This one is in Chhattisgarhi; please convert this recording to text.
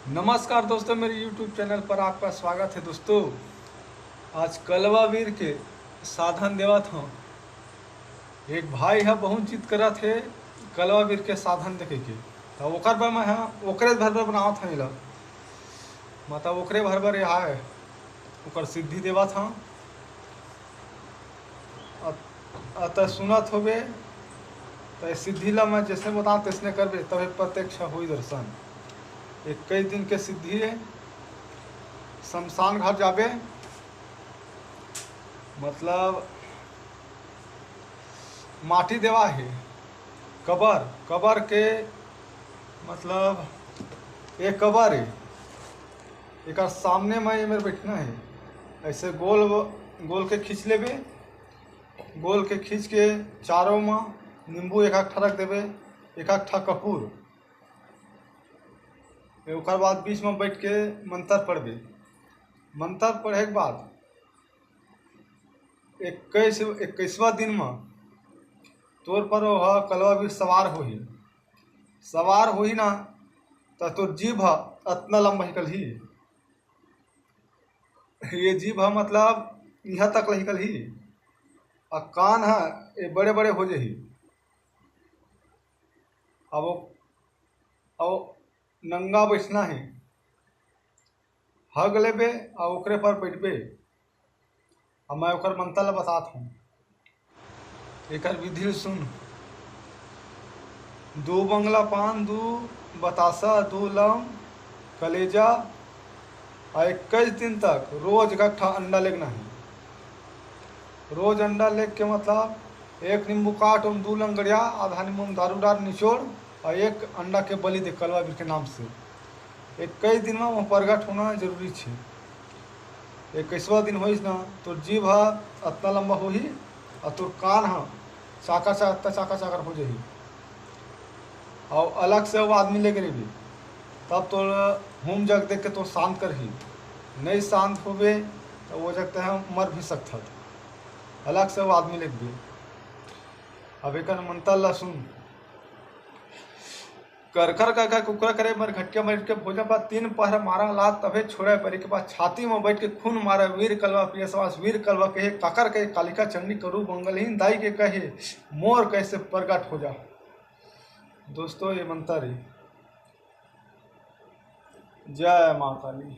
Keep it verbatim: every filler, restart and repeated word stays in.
नमस्कार दोस्तों, मेरे YouTube चैनल पर आपका स्वागत है। दोस्तों, आज कलवा वीर के साधन देवत हूँ। एक भाई ह बहुत जिद करत हे कलवा वीर के साधन देखे के, त ओकर बर मैं ह ओकरे भर बर बनावत हूँ एला, मतलब ओकरे भर बर यहाँ है, ओकर सिद्धि देवत हूँ। अ, अ, त सुनत होबे, त ए सिद्धि ला मैं जैसे बताऊँ तैसने करबे, तभे प्रत्यक्ष होई दर्शन। इक्कीस दिन के सिद्धि है। शमशान घर जाबे, मतलब माटी देवा है, कबर, कबर के मतलब एक कबर है, एकर सामने में एमेर बैठना है। ऐसे गोल, गोल के खींच लेबे, गोल के खींच के चारों में नींबू एक एक ठा रख देबे, एक एक ठा कपूर। ओकर बाद बीच में बैठ के मंत्र पढ़बे। मंत्र पढ़े के बाद इक्कीस, इक्कीसवाँ दिन में तोर पर ओह कलवा वीर सवार होही। सवार होही ना, त तोर जीभ ह अतना लंबा हिकलही। ये जीभ ह मतलब इहाँ तक ल हिकलही, अउ कान ह ये बड़े बड़े हो जही। अब वो, अब वो नंगा बैठना है, हग लेबे अउ ओकरे पर बैठबे। अब मैं ओकर मंत्र ल बतात हूँ। एकर विधि ल सुन। दू बंगला पान, दू बतासा, दू लौंग, कलेजा, अउ इक्कीस दिन तक रोज एक ठा अंडा लेगना है। रोज अंडा लेग के मतलब एक नींबू काट, ओम दू लंगड़िया, आधा नींबू में दारू डार निचोड़, अउ एक अंडा के बलि दे कलवा वीर के नाम से। इक्कीस दिन में वो प्रगट होना जरूरी छे। इक्कीसवाँ दिन होइस ना, तोर जीभ ह अतना लंबा होही, अउ तोर कान ह चाकर चा-, अतना चाकर चाकर हो जही। अउ अलग से वो आदमी लेके रहिबे, तब तोर हूम जग देख के तोर शांत करही। नहीं शांत होबे, त वो जग तैं मर भी सकथस। अलग से वो आदमी लेगबे। अब एकर मंत्र ला सुन। करकर करकर कुकरा करे मर घटिया मर के भोजन पर तीन पहर मारा लात तभे छोड़े परी के बाद छाती में बैठ के खून मारे वीर कलवा पियसवास वीर कलवा कहे काकर कहे कालिका चंडी करू बंगलहीन दाई के कहे मोर कैसे प्रगट हो जा। दोस्तों, ये मंत्र है। जय माँ काली।